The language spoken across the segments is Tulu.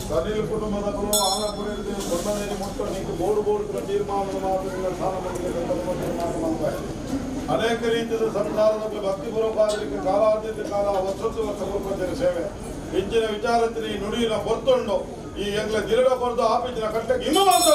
ಕನಿಲ್ ಕುಟುಂಬದಕುಲು ಆಲಪುರೆರ್ದ್ ಬೊಂಡನೇರಿ ಮುಟ್ಟ ನಿಕ್ಕ್ ಬೋಡು ಬೋಡು ತೀರ್ಮಾನದ ಮಾತ್ರ ಸ್ಥಾನ ತೀರ್ಮಾನ ಮಲ್ಪಾಯ. ಅನೇಕ ರೀತಿಯ ಸಂಸಾರದಲ್ಲಿ ಭಕ್ತಿಪೂರ್ವಕಾದರಿಗೆ ಕಾಲಾತೀತ ಕಾಲ ವರ್ಷ ವರ್ಷ ಕೊರ್ಪಂಚಿನ ಸೇವೆ ಇಂಚಿನ ವಿಚಾರത്തിന് ಈ ನುಡಿಯಿನ ಪೊರ್ತುಂಡು ಈ ಎಂಗ್ಲ ದಿರಡ ಕೊರ್ದು ಆಪಿಂಚಿನ ಕಟ್ಟಕ್ಕೆ ಇನ್ನೂ ಮಾತ್ರ.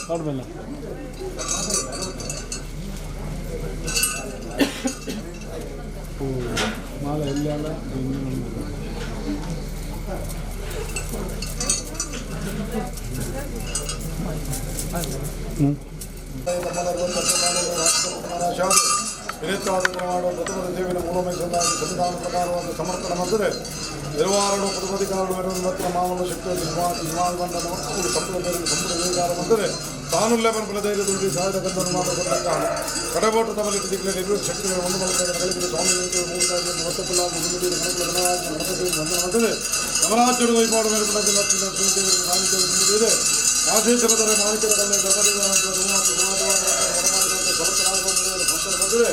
ಪಾಡ್ಬಲ್ಲ ಮಾಲ ಎಲ್ಲ ಹಿರಿತ್ವಾದ ಪ್ರಥಮ ದೇವಿನ ಮೂಲಮೈಸಂದಾಗಿ ಸಂವಿಧಾನ ಪ್ರಕಾರವಾದ ಸಮರ್ಪಣೆ ಮಾಡಿದರೆ ನಿರ್ವಾರಣು ಪದಪಧಿಕಾರರು ಮತ್ತು ಮಾಮೂಲು ಶಕ್ತಿ ಹಿಮಾಲಮಂಡನ ಸಂಪುಟ ಸಂಪುಟ ವಿಕಾರ ಬಂದರೆ ತಾನು ಲೆಬನ್ ಬಲಧೈರ್ಯ ದುಡಿ ಸಹಾಯದ ಗಂಧನ್ನು ಮಾಡತಕ್ಕ ಕಡಬೋಟ ತಮಲಿಟ್ಟು ದಿಕ್ಕಲೆ ನಿರ್ವಿಧ ಶಕ್ತಿಗಳ ಒಂದು ಮಲಕದ ನಗಲಿಗೆ ಸ್ವಾಮಿ ಮೊತ್ತಪಿಲ್ಲಾದ ಗಣಪತಿ ಗಣಪತಿ ವಂದನೆ ಮಾಡಿದರೆ ನವರಾತ್ರಿ ವೈಪಾಡು ಮೇಲ್ಪಡದೆ ಲಕ್ಷ್ಮೀ ನರಸಿಂಹದೇವರು ಸ್ವಾಮಿ ತುಂಬಿದೆ ಆಶೇಷಪದರ ಮಾಣಿಕ್ಯದ ಕಲ್ಲೆ ಬಂದರೆ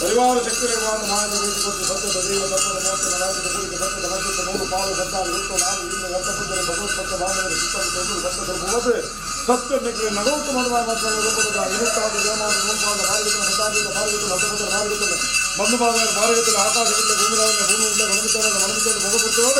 ಪರಿವಾರ ಶಕ್ತಿಗಳ ಮಾಯನ ಕೊಟ್ಟು ಸತ್ಯ ದೈವ ತತ್ವದ ಮೋಕ್ಷ ನರಾಜದ ಕೂಡಿಕೆ ಸತ್ಯದ ನಕ್ಷತ್ರ ನೂರು ಪಾಲು ಸತ್ತಾರು ಇವತ್ತು ನಾನು ಇಂದ ಗರ್ತಪುತ್ತರ ಭಗವತ್ ಬಾಂಧವರು ಸುತ್ತಮುತ್ತ ಸತ್ಯ ಹೋದರೆ ಸತ್ಯ ನಿಗ್ರಹ ನಗೌತು ಮಾಡುವ ರೂಪದ ಐವತ್ತಾರು ಜಯಮಾನ ರೂಪವಾದ ಭಾರತದ ಸತಾಜಿದ ಭಾರತದ ಹತ್ತೊಂಬತ್ತರ ಭಾರತದ ಬಂಧು ಬಾಂಧವರ ಭಾರತದ ಆಕಾಶದಲ್ಲಿ ಭೂಮಿರಾವನ ಭೂಮಿ ಉಳ್ಳ ಮನಮಿತನ ಮನಮಿತನ ಭಗಪುತ್ರವಾದ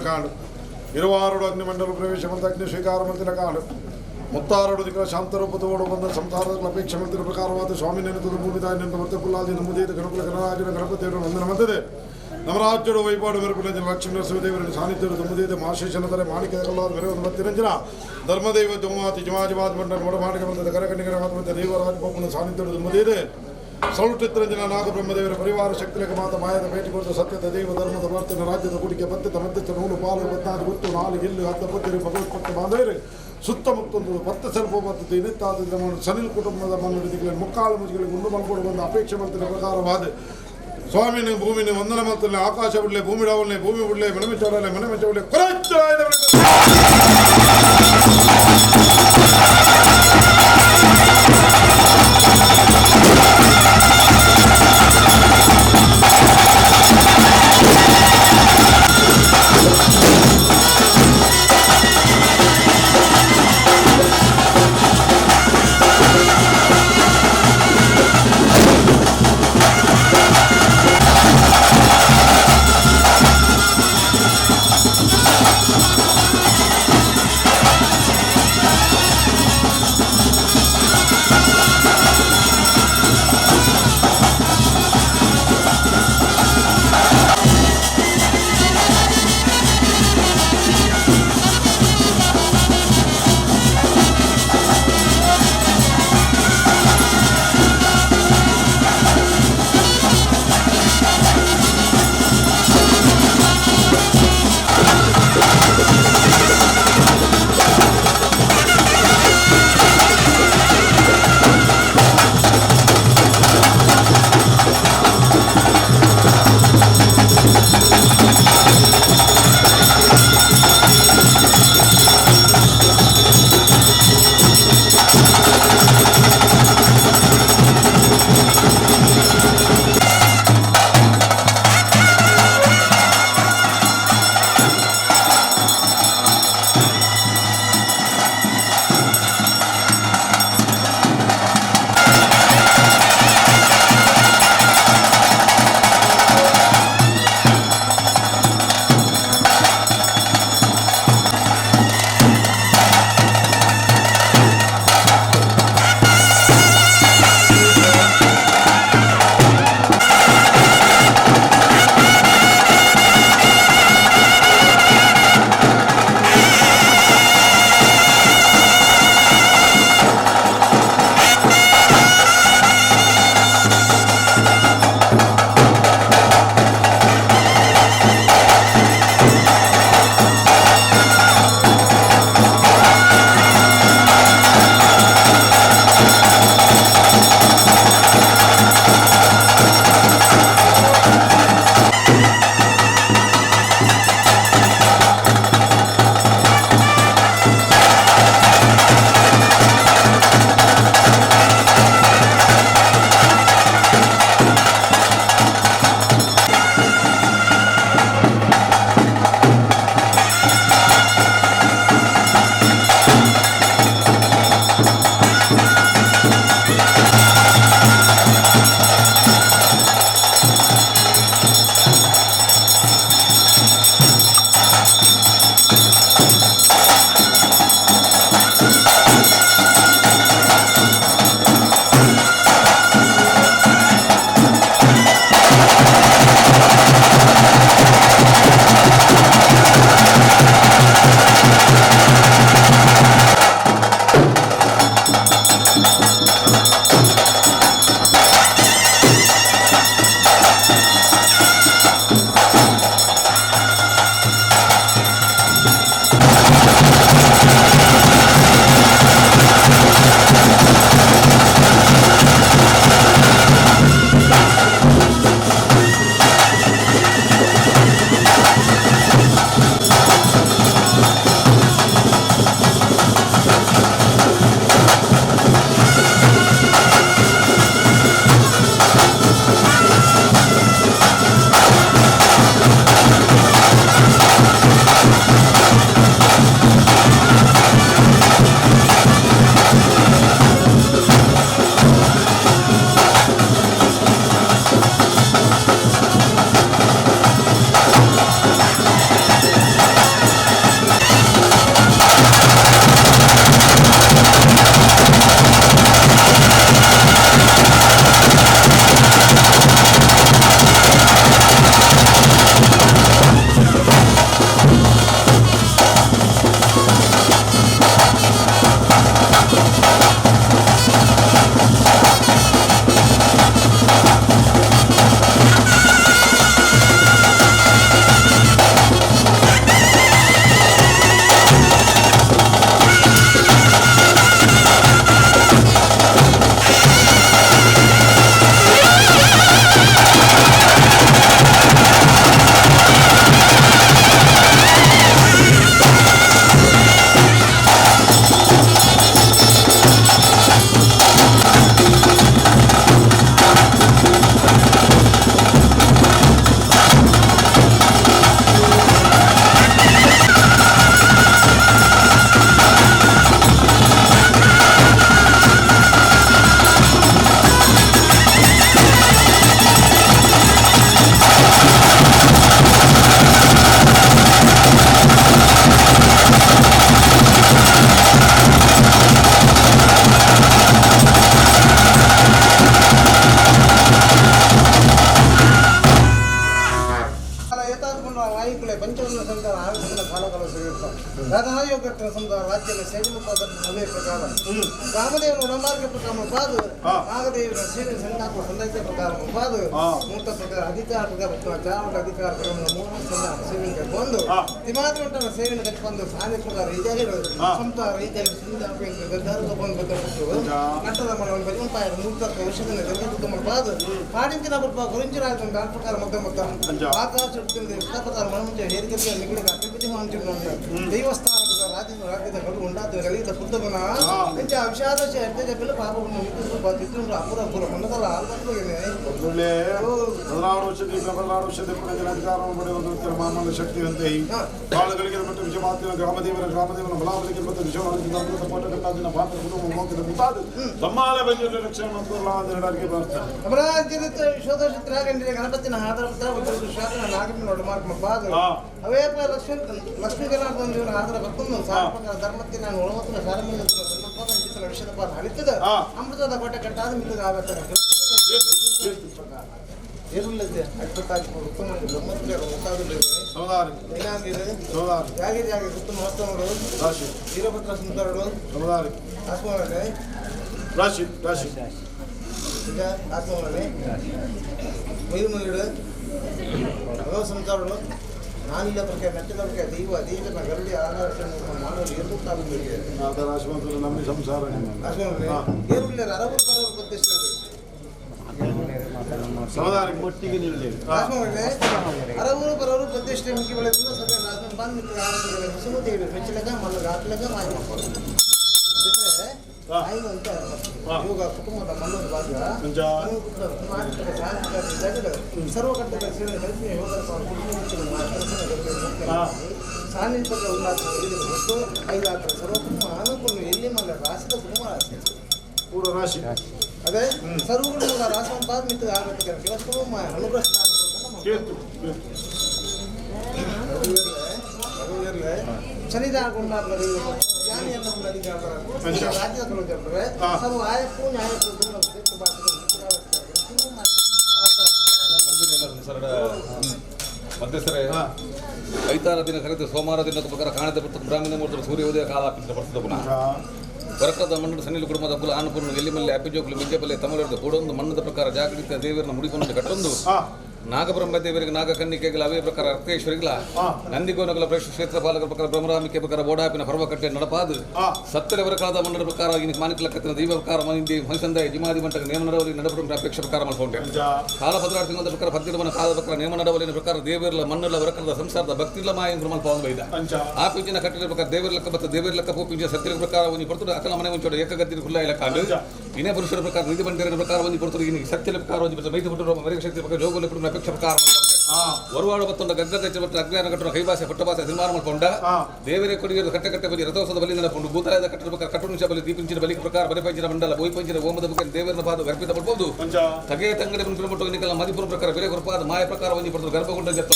ಕಾಡು ಇರುವಾರುಡು ಅಗ್ನಿಮಂಡಲ ಪ್ರವೇಶ ಮತ್ತು ಅಗ್ನಿ ಸ್ವೀಕಾರ ಮಂತಿನ ಕಾಡು ಮುತ್ತಾರಡು ದಿಕ್ಕಲ ಶಾಂತರೂಪದೋಡು ಬಂದ ಸಂಸಾರದ ಅಪೇಕ್ಷೆ ಮಂತಿನ ಪ್ರಕಾರವಾದ ಸ್ವಾಮಿ ನೆನತದ ಭೂಮಿ ತಾಯಿ ನೆನತ ಮತ್ತೆ ಪುಲ್ಲಾದಿ ನಮ್ಮದೇದ ಗಣಕುಲ ಗಣರಾಜನ ಗಣಪತಿಯವರು ವಂದನ ಮಂತದೆ ನಮರಾಜ್ಯಡು ವೈಪಾಡು ಮೆರುಪಿನ ಲಕ್ಷ್ಮೀ ನರಸಿಂಹದೇವರ ಸಾನ್ನಿಧ್ಯರು ತಮ್ಮದೇದ ಮಹಾಶೇಷನದರೆ ಮಾಣಿಕ್ಯದ ಕಲ್ಲಾದ ಮೆರವದ ಮತ್ತಿರಂಜನ ಧರ್ಮದೈವ ಜೋಮಾತಿ ಜಮಾಜಮಾದ ಮಂಡಲ ಮೊಡಮಾಟಿಕ ಬಂದ ಕರಕಣಿಗರ ಮಾತ್ರ ದೇವರಾಜ ಬೋಪನ ಸಾನ್ನಿಧ್ಯರು ತಮ್ಮದೇದೆ ಸೌಟಿತ್ರಂಜನ ನಾಗಬ್ರಹ್ಮದೇವರ ಪರಿವಾರ ಶಕ್ತಿಲಕ ಮಾತ ಮಾಯದ ಭೇಟಿ ಕೊಡುತ್ತ ಸತ್ಯದ ದೈವ ಧರ್ಮದ ವರ್ತನ ರಾಜ್ಯದ ಕುಡಿಕೆ ಪತ್ಯದ ಮಧ್ಯಸ್ಥ ನೂಲು ಪಾಲು ಪತ್ನಾದು ಗುತ್ತು ನಾಲು ಗೆಲ್ಲು ಹತ್ತ ಪತ್ತಿರು ಭಗವತ್ಪಟ್ಟ ಬಾಂಧವರು ಸುತ್ತಮುತ್ತೊಂದು ಪತ್ತ ಸ್ವಲ್ಪ ಪದ್ಧತಿ ಇನಿತ್ತಾದ ಸನಿಲ್ ಕುಟುಂಬದ ಮನ್ನಡಿಗಳ ಮುಕ್ಕಾಲು ಮುಜುಗಳಿಗೆ ಉಂಡು ಮಲ್ಪೋಡು ಬಂದ ಅಪೇಕ್ಷೆ ಮಂತಿನ ಪ್ರಕಾರವಾದ ಸ್ವಾಮಿನ ಭೂಮಿನ ವಂದನ ಮಂತನೆ ಆಕಾಶ ಬಿಡಲೆ ಭೂಮಿ ಡಾವಲ್ನೆ ಭೂಮಿ ಬಿಡಲೆ ಮನೆ ಮನೆ ಮೆಚ್ಚವಲೆ ಪಂಚವರ್ಣ ಸಂತಾನ ಆವಿಷ್ಕರಣ ಕಾಲಕಾಲ ಸಿಗುತ್ತಾರೆ ರಾಧಾಯೋಗಟ್ಟನ ಸಂತಾನ ರಾಜ್ಯದ ಸೇವೆ ಅದೇ ಪ್ರಕಾರ ರಾಮದೇವನ ಒಡಮಾರ್ಗ ಪ್ರಕಾರ ಪಾದು ನಾಗದೇವನ ಸೇವೆ ಸಂತಾಪ ಸಂದಾಯ ಪ್ರಕಾರ ಪಾದು ಮೂರ್ತ ಪ್ರಕಾರ ಅಧಿಕಾರ ಪ್ರಕಾರ ಚಾರಣ ಅಧಿಕಾರ ಪ್ರಕಾರ ಮೂರು ಸಂತಾನ ಸೇವೆ ಬಂದು ತಿಮಾತ್ರ ಉಂಟನ ಸೇವೆನ ಕಟ್ಕೊಂಡು ಸಾಧನೆ ಪ್ರಕಾರ ರೀತಿಯಾಗಿ ಸಂತಾನ ರೀತಿಯಾಗಿ ಬಂದು ನಟ್ಟದ ಮನವನ್ನು ಬರಿಮಪಾಯ ಮೂರ್ತ ಔಷಧನ ಜಗತ್ತು ಪಾದು ಪಾಡಿಂಚಿನ ಪುಟ್ಪ ಗುರಿಂಚಿರಾಜ ಪ್ರಕಾರ ಮೊತ್ತ ಮೊತ್ತ ಆಕಾಶ ಪ್ರಕಾರ ಮನಮುಂಚ ಹೇರಿಕೆ ನಿಗಡಿಗೆ ಅಭಿವೃದ್ಧಿ ಮಂಚು ದೇವಸ್ಥಾನದ ರಾಜ್ಯದ ರಾಜ್ಯದ ಕಡು ಉಂಡಾದ ಗಲಿದ ಪುಸ್ತಕನ ಇಂಚ ವಿಷಾದ ಅರ್ಧ ಬೆಲ್ಲ ಪಾಪವನ್ನು ಮಿತ್ರ ಅಪುರ ಅಪುರ ಮನ್ನದಲ್ಲ ಮಾಮೂಲ ಶಕ್ತಿಯಂತೆ ಬಾಳುಗಳಿಗೆ ಮತ್ತು ವಿಷಮಾತಿನ ಗ್ರಾಮದೇವರ ಗ್ರಾಮದೇವನ ಬಲಾಬಲಿಗೆ ಮತ್ತು ವಿಷವಾದ ಅಮೃತ ಕೋಟಕಟ್ಟಾದಿನ ಪಾತ್ರ ಕುಟುಂಬ ಮೋಕ್ಷದ ಮುಂತಾದ ತಮ್ಮಾಲ ಬಂಜರ ರಕ್ಷಣೆ ಮತ್ತು ಪ್ರಾರ್ಥನೆ ಅಪರಾಜಿತ ವಿಶ್ವದೋಷ ಗಣಪತಿನ ಆಧಾರ ಶಾಸನ ನಾಗಮಿನ ಒಡಮಾರ್ಕ ಪಾದು ಅವೇ ಲಕ್ಷ್ಮೀ ಲಕ್ಷ್ಮೀ ಜನಾರ್ದನ ದೇವರ ಆಧಾರ ಬತ್ತೊಂದು ಸಾರ್ವಜನಿಕ ಧರ್ಮಕ್ಕೆ ನಾನು ಒಳಮತ್ತಿನ ಸಾರ್ವಜನಿಕ ಸಣ್ಣ ವಿಷಯದ ಪಾದ ಹರಿತದ ಅಮೃತದ ಕೋಟೆ ಕಟ್ಟಾದ ಮಿತ್ತದ ಆವರ್ತನೆ ಏರುಲ್ಲದೆ ಅಟ್ಟತಾಗಿ ಉತ್ತಮ ಬ್ರಹ್ಮತ್ಯ ಮುತ್ತಾದುಳ್ಳಿ ಜೈನಾಂಗಿರು ಜಾಗಿ ಜಾಗಿ ಉತ್ತಮ ಹಸ್ತಮರು ರಾಶಿ ವೀರಭದ್ರ ಸುಂದರರು ಸಮದಾರಿ ಆತ್ಮವರೇ ರಾಶಿ ರಾಶಿ ಈಗ ಆತ್ಮವರೇ ಮೈಮುಗಿಡು ಭಗವ ಸಂಸಾರಗಳು ನಾನಿಲ್ಲ ಪ್ರಕಾರ ಮೆಟ್ಟದವರಿಗೆ ದೈವ ದೈವನ ಗರಡಿ ಆಧಾರ ಮಾನವರು ಏರುತ್ತಾಗುತ್ತಿದೆ ರಾಶಿ ಮತ್ತು ನಮ್ಮ ಸಂಸಾರ ಏರುಳ್ಳ ಅರವರು ಪರವರು ಪ್ರತಿಷ್ಠೆ ಒಟ್ಟಿಗೆ ನಿಲ್ಲಿ ಅರವರು ಪರವರು ಪ್ರತಿಷ್ಠೆ ಮುಖ್ಯ ಬೆಳೆದಿಂದ ಸದಾ ರಾಜನ ಬಂದು ಸುಮತಿ ಮೆಚ್ಚಲಕ ಮಲ್ಲ ಗಾಟ್ಲಕ ಮಾಯ ಅಂತ ಯೋಗ ಕುಟುಂಬದ ಮಲ್ಲೊಂದು ಭಾಗ್ಯ ಸರ್ವ ಕಟ್ಟದ ಸೇವೆ ಕಲ್ಪನೆ ಯೋಗ ಸಾನ್ನಿಧ್ಯ ಉಲ್ಲಾಸ ಹೊತ್ತು ಐದು ಆತರ ಸರ್ವ ಕುಟುಂಬ ಅನುಕೂಲ ಎಲ್ಲಿ ಮಲ್ಲ ರಾಶಿದ ಕುಟುಂಬ ರಾಶಿ ಪೂರ್ವ ರಾಶಿ ಅದೇ ಸರ್ವ ಕುಟುಂಬದ ರಾಸ ಮಿತ್ತು ಆಗುತ್ತೆ ಕೆಲಸ ಅನುಗ್ರಹ ಶನಿದಾರಗೊಂಡ ಮಧ್ಯಸ್ಥರೇ ಐತಾರ ದಿನ ಕರೆದು ಸೋಮವಾರ ದಿನದ ಪ್ರಕಾರ ಕಾಣದ ಪುಸ್ತಕ ಬ್ರಾಹ್ಮಣ ಮುಹೂರ್ತ ಸೂರ್ಯೋದಯ ಕಾಲ ಬರ್ತದೆ ಪುನಃ ಬರಕದ ಮಣ್ಣು ಸನ್ನಿಲು ಕುಟುಂಬದ ಕುಲ ಆನಪೂರ್ಣ ಎಲ್ಲಿ ಮಲ್ಲೆ ಅಪ್ಪಿಜೋಕುಲು ಮಿಂಜಪಲ್ಲೆ ತಮಲರದ ಕೂಡೊಂದು ಮಣ್ಣದ ಪ್ರಕಾರ ಜಾಗೃತ ದೇವರನ್ನ ಮುಡಿಕೊಂಡು ಕಟ್ಟೊಂದು ನಾಗಬ್ರಹ್ಮ ದೇವರಿಗೆ ನಾಗಕನ್ನಿಕೆಗಳ ಅವೇ ಪ್ರಕಾರ ರಕ್ತೇಶ್ವರಿಗಳ ನಂದಿಗೋನಗಳ ಪ್ರಶ್ನೆ ಕ್ಷೇತ್ರ ಪಾಲಕರ ಪ್ರಕಾರ ಬ್ರಹ್ಮರಾಮಿಕೆ ಪ್ರಕಾರ ಬೋಡಾಪಿನ ಪರ್ವಕಟ್ಟೆ ನಡಪಾದು ಸತ್ತರವರ ಕಾಲದ ಮಣ್ಣದ ಪ್ರಕಾರ ಇನ್ನು ಮಾನಿಕಲಕ್ಕತ್ತಿನ ದೈವ ಪ್ರಕಾರ ಮನಿಂದಿ ಮಹಿಸಂದಾಯ ಜಿಮಾದಿ ಮಂಟಕ ನೇಮ ನಡವಲಿ ನಡಪಡ ಅಪೇಕ್ಷೆ ಪ್ರಕಾರ ಮಾಡಿಕೊಂಡೆ ಕಾಲ ಭದ್ರಾರ್ಥಿ ಪ್ರಕಾರ ಭದ್ರವನ ಕಾಲದ ಪ್ರಕಾರ ನೇಮ ನಡವಲಿನ ಪ್ರಕಾರ ದೇವರ್ಲ ಮಣ್ಣುಲ ವರಕರದ ಸಂಸಾರದ ಭಕ್ತಿಲ್ಲ ಮಾಯ ಎಂದು ಮಲ್ಪ ಬೈದ ಆ ಪಿಂಚಿನ ಕಟ್ಟಿನ ಪ್ರಕಾರ ದೇವರ್ಲಕ್ಕ ಮತ್ತು ದೇವರ್ಲಕ್ಕ ಪೂಪಿಂಚ ಸತ್ಯರ ಪ್ರಕಾರ ಒಂದು ಪಡ್ತು ಅಕಲ ಮನೆ ಮುಂಚೋಡ ಏಕಗದ್ದಿನ ಖುಲ್ಲ ಇಲ್ಲ ಕಾಂಡು ಇನೇ ಪುರುಷರ ಪ್ರಕಾರ ನಿಧಿ ಬಂಡಿರ ಪ್ರಕಾರ ಒಂದು ಪಡ್ತು ಇನ್ನು ಸತ್ಯದ ಪ್ರಕಾರ ಒಂದು ಮೈತು ಪುಟ್ಟರು ಮರಿಗ ಶಕ್ತಿ ಪ್ರಕಾರ ಜೋಗುಲ ಅಪೇಕ್ಷೆ ಪ್ರಕಾರ ವರುವಾಡು ಮತ್ತೊಂದು ಗಗ್ಗದ ಮತ್ತು ಅಜ್ಞಾನ ಕಟ್ಟುವ ಕೈಭಾಷೆ ಹೊಟ್ಟಭಾಷೆ ತೀರ್ಮಾನ ಮಾಡಿಕೊಂಡ ದೇವರೇ ಕೊಡಿಯರು ಕಟ್ಟೆ ಕಟ್ಟೆ ಬಲಿ ರಥೋತ್ಸವದ ಬಲಿ ನಡಪುಂಡು ಭೂತರಾಯದ ಕಟ್ಟಡ ಪ್ರಕಾರ ಕಟ್ಟುನಿಷ ಬಲಿ ದೀಪಿಂಚಿನ ಬಲಿ ಪ್ರಕಾರ ಬಲಿಪಂಚಿನ ಮಂಡಲ ಬೋಯಿಪಂಚಿನ ಓಮದ ಬಗ್ಗೆ ದೇವರನ ಪಾದ ಗರ್ಭಿತ ಪಡ್ಬೋದು ತಗೆ ತಂಗಡಿ ಮುನ್ಪಿನ ನಿಕಲ ಮದಿಪುರ ಪ್ರಕಾರ ಬೆಲೆ ಕೃಪಾದ ಮಾಯ ಪ್ರಕಾರ ಒಂಜಿ ಪಡ್ದು ಗರ್ಭಗುಂಡ ಜತ್ತ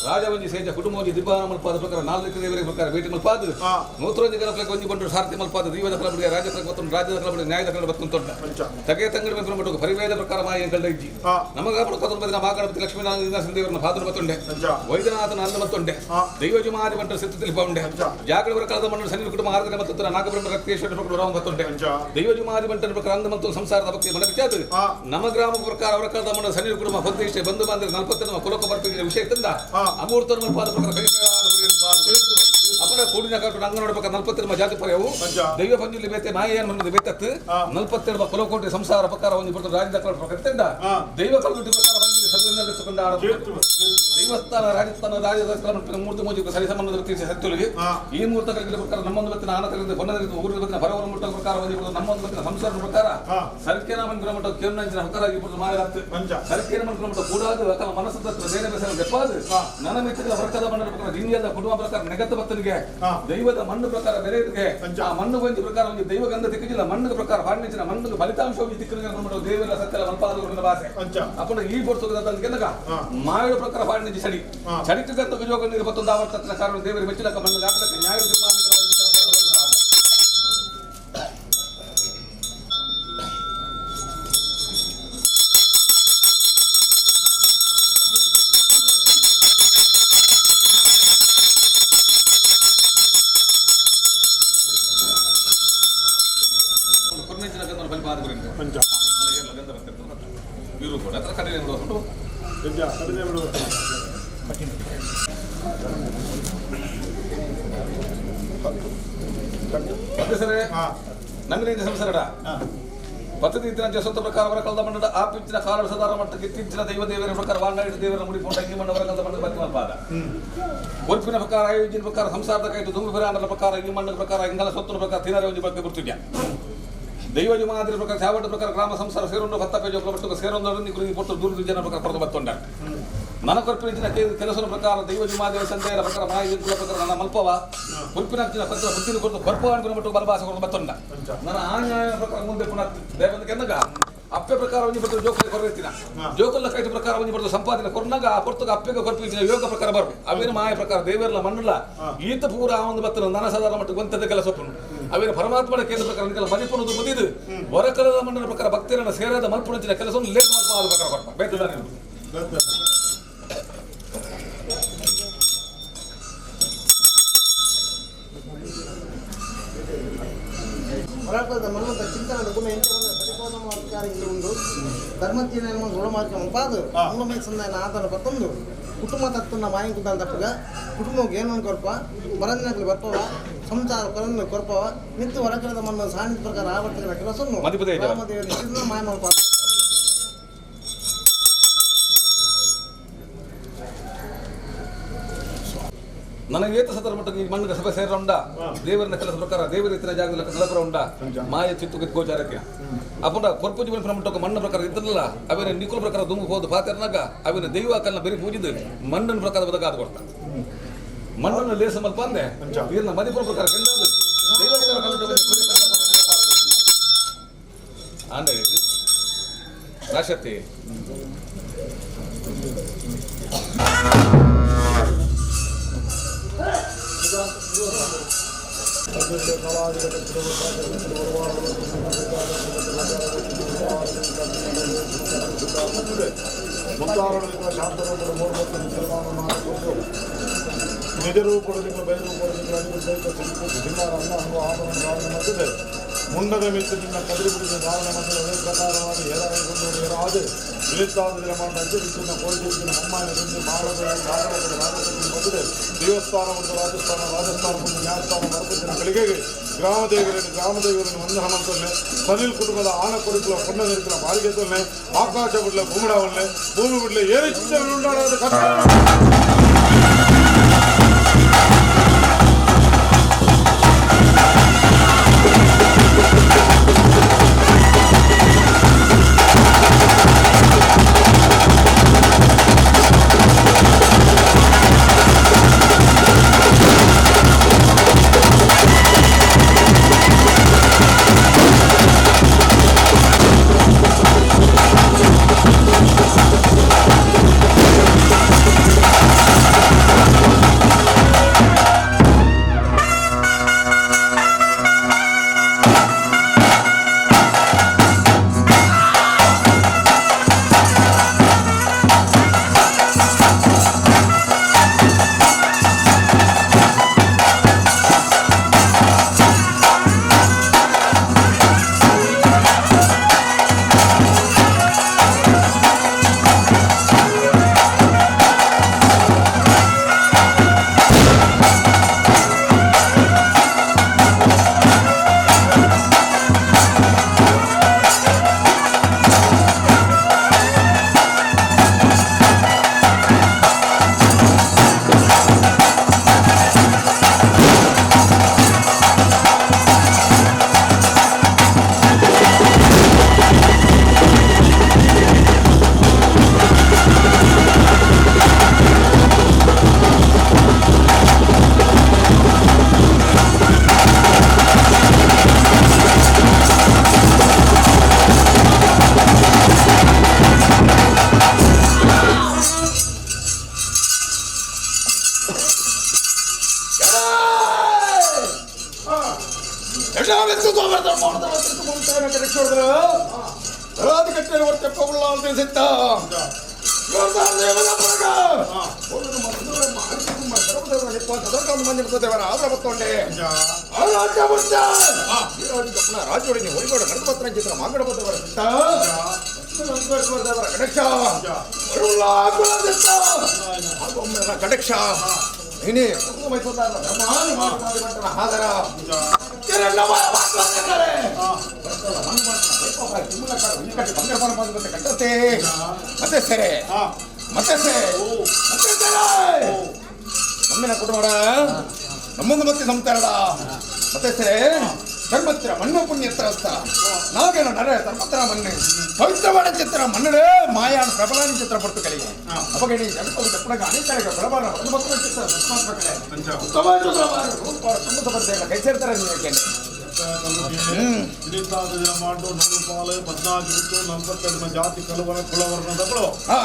ರಾಜವಂಜಿ ಸೇಜ ಕುಟುಂಬ ದಿಬ್ಬಾನ ಮಲ್ಪಾದ ಪ್ರಕಾರ ನಾಲ್ಕು ದೇವರಿಗೆ ಪ್ರಕಾರ ಭೇಟಿ ಮಲ್ಪಾದ ನೂತರಂಜಿ ಗಣಪಕ್ಕೆ ಒಂಜಿ ಬಂಟು ಸಾರಥಿ ಮಲ್ಪಾದ ದೈವದ ಕಲಬಡಿಗೆ ರಾಜ್ಯದ ಮತ್ತು ರಾಜ್ಯದ ಕಲಬಡಿ ನ್ಯಾಯದ ಕಲಬಡಿ ಬತ್ತುಂಟು ತಗೆ ತಂಗಡಿ ಮೇಲೆ ಪರಿವೇದ ಪ್ರಕಾರ ಮಾಯ ಕಂಡ ಇಜ್ಜಿ ನಮಗ ಕೊತ್ತೊಂಬತ್ತಿನ ಮಹಾಗಣಪತಿ ಲಕ್ಷ್ಮೀನಾರಾಯಣ ದೇವರನ್ನ ಪಾದನ ಮತ್ತೊಂಡೆ ವೈದ್ಯನಾಥನ ಅನ್ನ ಮತ್ತೊಂಡೆ ದೈವ ಜುಮಾದಿ ಬಂಟು ಸಿದ್ಧ ತಿಳಿಪೌಂಡೆ ಜಾಗೃತರ ಕಳದ ಮಣ್ಣು ಸನ್ನಿ ಕುಟುಂಬ ಆರಾಧನೆ ಮತ್ತು ನಾಗಬ್ರಹ್ಮ ರಕ್ತೇಶ್ವರ ಪ್ರಕಾರ ಮತ್ತೊಂಡೆ ದೈವ ಜುಮಾದಿ ಬಂಟನ ಪ್ರಕಾರ ಅಂದ ಮತ್ತು ಸಂಸಾರದ ಭಕ್ತಿ ಮನವಿಚಾದ ನಮ್ಮ ಗ್ರಾಮ ಪ್ರಕಾರ ಅವರ ಕಳದ ಮಣ್ಣು ಸನ್ನಿ ಕುಟುಂಬ ಹೊದ್ದೇಶ ಬಂಧು ಬಾಂಧವರು 40 ಕುಲಕ ಬರ್ತಿದ್ದ ವಿಷಯ ತಂದ ಅಮೂರ್ತ ಪಾದ ಪ್ರಕಾರ ಅಪರ ಕೂಡಿನ ಕಟ್ಟು ಅಂಗನೋಡ ಪಕ್ಕ 42 ಜಾತಿ ಪರ್ಯವು ದೈವ ಪಂಜುಲಿ ಬೇತೆ ಮಾಯ ಏನು ಬೇತತ್ತು 42 ಕುಲಕೋಟಿ ಸಂಸಾರ ಪ್ರಕಾರ ಒಂದು ಬರ್ತದೆ ರಾಜ್ಯದ ಪ್ರಕಾರ ದೈವ ಕಲ್ಬಿಟ್ಟು ಪ್ರಕಾರ ಪಂಜುಲಿ ಸದ್ವಿನ ದೈವಸ್ಥಾನ ರಾಜಸ್ಥಾನ ರಾಜಸ್ಥಾನ ಮೂರ್ತಿ ಮೋಜಿಗೆ ಸರಿ ಸಂಬಂಧದ ವ್ಯಕ್ತಿ ಸತ್ಯೊಳಗೆ ಈ ಮೂರ್ತ ಕಲಿಕೆ ಪ್ರಕಾರ ನಮ್ಮೊಂದು ಬತ್ತಿನ ಆನಂದ ಹೊನ್ನದ ಊರಿನ ಬತ್ತಿನ ಹೊರವರ ಮುಟ್ಟ ಪ್ರಕಾರ ಒಂದು ನಮ್ಮೊಂದು ಬತ್ತಿನ ಸಂಸಾರದ ಪ್ರಕಾರ ಸರ್ಕೇನ ಮಂದಿರ ಮಟ್ಟ ಕೇವಲ ಹಕಾರ ಇಬ್ಬರು ಮಾಯರಾಗ್ತದೆ ಸರ್ಕೇನ ಮಂದಿರ ಮಟ್ಟ ಕೂಡಾದು ಅಕಲ ಮನಸ್ಸದ ಬೇರೆ ಬೇರೆ ಬೆಪ್ಪಾದು ನನ್ನ ಮಿತ್ರಗಳ ಹೊರಕದ ಮಣ್ಣದ ಪ್ರಕಾರ ಜಿಂಜದ ಕುಟುಂಬ ಪ್ರಕಾರ ನೆಗತ್ತ ಬತ್ತನಿಗೆ ದೈವದ ಮಣ್ಣು ಪ್ರಕಾರ ಬೇರೆ ಆ ಮಣ್ಣು ಒಂದು ಪ್ರಕಾರ ಒಂದು ದೈವ ಗಂಧ ತಿಕ್ಕಿಲ್ಲ ಮಣ್ಣಿನ ಪ್ರಕಾರ ಹಾಡಿನ ಮಣ್ಣಿನ ಫಲಿತಾಂಶ ತಿಕ್ಕಿನ ದೇವರ ಸತ್ಯಲ ಮಲ್ಪಾದ ಭಾಷೆ ಅಪ್ಪನ ಈ ಬೋರ್ಸೋದ ಮಾಯಡ ಪ್ರಕಾರ ಹಾಡಿನ ಚಳಿ ಚರಿತ್ರೆ ವಿಜೋಗ ನೀರು ಮತ್ತೊಂದು ಆವರ್ತನ ಕಾರಣ ದೇವರಿಗೆ ಮೆಚ್ಚಲಕ್ಕ ಮಣ್ಣು ನ್ಯಾಯ ನಮ್ಮಿನ ಸಂಸಾರ ಪದ್ಧತಿ ಸ್ವತ್ತ ಪ್ರಕಾರ ವರಕಲ್ದ ಮಂಡದ ಆ ಪಿಚ್ಚಿನ ಕಾಲ ಸದಾರ ಮಟ್ಟಕ್ಕೆ ಇತ್ತೀಚಿನ ದೈವ ದೇವರ ಪ್ರಕಾರ ವಾಂಡ ದೇವರ ಮುಡಿ ಪೋಟ ಈ ಮಂಡ ವರಕಲ್ದ ಮಂಡದ ಬತ್ತಿ ಮಲ್ಪಾದ ಒರ್ಪಿನ ಪ್ರಕಾರ ಆಯೋಜನ ಪ್ರಕಾರ ಸಂಸಾರದ ಕೈತು ದುಂಗು ಫಿರಾನರ ಪ್ರಕಾರ ಈ ಮಂಡದ ಪ್ರಕಾರ ಇಂಗಲ ಸೊತ್ತಿನ ಪ್ರಕಾರ ತಿನರ ಒಂಜಿ ಬಗ್ಗೆ ಗುರ್ತಿದ್ಯ ದೈವ ಜುಮಾದಿರ ಪ್ರಕಾರ ಚಾವಟ ಪ್ರಕಾರ ಗ್ರಾಮ ಸಂಸಾರ ಸೇರೊಂದು ಭತ್ತ ಪೇಜೋಕ್ಲ ಪಟ್ಟು ಸೇರೊಂದು ಕುರಿ ಪೊಟ್ಟು ದೂರದ ಜನ ಪ್ರಕಾರ ಪಡೆದು ಬತ್ತೊಂಡ ನನ್ನ ಕೊರ್ಪಿನ ಕೆಲಸದ ಪ್ರಕಾರ ದೈವ ಜುಮಾದೇವ ಸಂದೇರ ಪ್ರಕಾರ ಮಾಯ ಪ್ರಕಾರ ನನ್ನ ಮಲ್ಪವ ಕೊರ್ಪಿನ ಪತ್ರ ಬುದ್ಧಿನ ಕೊರತು ಕೊರ್ಪವ ಅನ್ಕೊಂಡು ಮಟ್ಟು ಬಲಭಾಸ ಕೊರತು ಬತ್ತೊಂಡ ನನ್ನ ಆನ್ಯಾಯ ಪ್ರಕಾರ ಮುಂದೆ ಪುನಃ ದೇವಂದ ಕೆಂದಾಗ ಅಪ್ಪೆ ಪ್ರಕಾರ ಒಂಜಿ ಬರ್ತದೆ ಜೋಕುಲ ಕೊರತಿನ ಜೋಕುಲ ಕೈಟ ಪ್ರಕಾರ ಒಂಜಿ ಬರ್ತದೆ ಸಂಪಾದನೆ ಕೊರ್ನಾಗ ಆ ಪೊರ್ತಗ ಅಪ್ಪೆಗೆ ಕೊರ್ಪಿನ ಯೋಗ ಪ್ರಕಾರ ಬರ್ಬೇಕು ಅವೇನು ಮಾಯ ಪ್ರಕಾರ ದೇವರಲ್ಲ ಮಣ್ಣಲ್ಲ ಈತ ಪೂರ ಆ ಒಂದು ಬತ್ತನ ನನ್ನ ಸಾಧಾರಣ ಮಟ್ಟ ಗೊಂತದ ಕೆಲಸ ಒಪ್ಪನು ಅವೇನು ಪರಮಾತ್ಮನ ಕೇಂದ್ರ ಪ್ರಕಾರ ನಿಕಲ ಮದಿಪುನದು ಮುದಿದು ಹೊರಕಲದ ಮಣ್ಣನ ಪ್ರಕಾರ ಭಕ್ತರನ್ನ ಸೇರಾದ ಮಲ್ಪುಣಂಚಿನ ಕೆಲಸವನ್ನು ಲೇಖ ಮಲ್ಪ ಪ್ರಕಾರ ಕೊಟ್ಟ ಬೇತದ ಹೊರಕಲದ ಮನ್ವಂತ ಚಿಂತನದ ಗುಣ ಎಂಟರನ್ನ ಪರಿಪೂರ್ಣ ಅಧಿಕಾರ ಇಲ್ಲಿ ಉಂಡು ಧರ್ಮತೀನ ಗುಣಮಾರ್ಗ ಮುಂಪಾದು ಮೂಲ ಸಂದಾಯನ ಆತನ ಪತ್ತೊಂದು ಕುಟುಂಬ ತತ್ತನ್ನ ಮಾಯಂಕುಂತ ತಪ್ಪಗ ಕುಟುಂಬಕ್ಕೆ ಏನೋ ಕೊರ್ಪ ಬರಂದಿನಕ್ಲಿ ಬರ್ಪವ ಸಂಸಾರ ಕೊರಂದು ಕೊರ್ಪವ ನಿತ್ಯ ಹೊರಕಲದ ಮಣ್ಣು ಸಾಣಿದ ಪ್ರಕಾರ ಆವರ್ತಕನ ಕೆಲಸವನ್ನು ರಾಮದೇವರ ಚಿನ್ನ ಮಾಯ ಮಲ್ಪ ನನಗೆ ಏತ ಸತರ ಮಟ್ಟಕ್ಕೆ ಈ ಮಣ್ಣಿಗೆ ಸಭೆ ಸೇರ ಉಂಡ ದೇವರನ್ನ ಕೆಲಸ ಪ್ರಕಾರ ದೇವರ ಇತರ ಜಾಗದಲ್ಲಿ ನಡಪರ ಉಂಡ ಮಾಯ ಚಿತ್ತು ಗೋಚಾರಕ್ಕೆ ಅಪ್ಪನ ಕೊರ್ಪು ಜೀವನ ಮಟ್ಟಕ್ಕೆ ಮಣ್ಣ ಪ್ರಕಾರ ಇದ್ದಲ್ಲ ಅವೇನ ನಿಕುಲ ಪ್ರಕಾರ ದುಂಗು ಹೋದ ಪಾತ್ರನಾಗ ಅವೇನ ದೈವ ಕಲ್ಲ ಬೆರಿ ಪೂಜಿದ್ದು ಮಣ್ಣನ ಪ್ರಕಾರ ಬದಕಾದ ಕೊಡ್ತ ಮಣ್ಣನ್ನು ಲೇಸ ಮಲ್ಪ ಅಂದೆ ನೀರಿನ ಮದಿಪುರ ಪ್ರಕಾರ ದೈವ ಅಂದ್ರೆ ರಾಶಕ್ತಿ ಮುಂಡದ ಮಿತ್ತು ನಿನ್ನ ಕದರಿ ಬಿಡಿದ ಧಾರಣೆ ಮತ್ತು ಅದೇ ಪ್ರಕಾರವಾಗಿ ಹೇರಾಗಿಕೊಂಡು ಹೇರಾದು ಇಳಿತಾದ ದಿನಮಾನಂತೆ ವಿದ್ಯುನ್ನ ಕೋಲ್ಜಿನ ಮಮ್ಮಾಯನ ದುಂಡಿ ಮಾಡದ ಭಾಗವತದ ರಾಜಸ್ಥಾನ ದೇವಸ್ಥಾನ ಮತ್ತು ರಾಜಸ್ಥಾನ ರಾಜಸ್ಥಾನ ಮತ್ತು ನ್ಯಾಯಸ್ಥಾನ ಮರಪುತ್ತಿನ ಗಳಿಗೆಗೆ ಗ್ರಾಮದೇವರನ್ನು ಗ್ರಾಮದೇವರನ್ನು ಒಂದು ಹಣಂತೊನ್ನೆ ಸನಿಲ್ ಕುಟುಂಬದ ಆನ ಕೊಡುಕುಲ ಪೊನ್ನದಿರುಕುಲ ಬಾರಿಗೆ ತೊನ್ನೆ ಆಕಾಶ ಬಿಡ್ಲೆ ಭೂಮಿಡವನ್ನೆ ಭೂಮಿ ಬಿಡ್ಲೆ ಏರಿಚ್ಛೆ ಉಂಡಾಡದ ಕಷ್ಟ. ಕಟಕ್ಷ ಇನಿ ಮತ್ತೆ ಸರಿ ಮತ್ತೆ ಸರಿ ಮತ್ತೆ ಸರಿ ನಮ್ಮಿನ ಕುಟುಂಬ ನಮ್ಮೊಂದು ಮತ್ತೆ ಸಂತಾರಡ ಮತ್ತೆ ಸರಿ ಧರ್ಮತ್ರ ಮಣ್ಣು ಪುಣ್ಯತ್ರ ನಾಗೇನ ನರ ಧರ್ಮತ್ರ ಮಣ್ಣು ಪವಿತ್ರವಾದ ಚಿತ್ರ ಮಣ್ಣುಡೇ ಮಾಯಾನ ಪ್ರಬಲಾನ ಚಿತ್ರ ಪಡ್ತು ಕಲಿಗೆ ಅಪಗಣಿ ಜನಪದ ತಪ್ಪಣಗ ಅನೇಕರಿಗೆ ಪ್ರಬಲ ಧರ್ಮತ್ರ ಚಿತ್ರ ಧರ್ಮಾತ್ಮಕಳೆ ಉತ್ತಮ ತುಂಬ ಕೈ ಸೇರ್ತಾರೆ ನೀವು ಯಾಕೆ ಜಾತಿ ಕಲುವನ ಕುಲವರ್ಣದಗಳು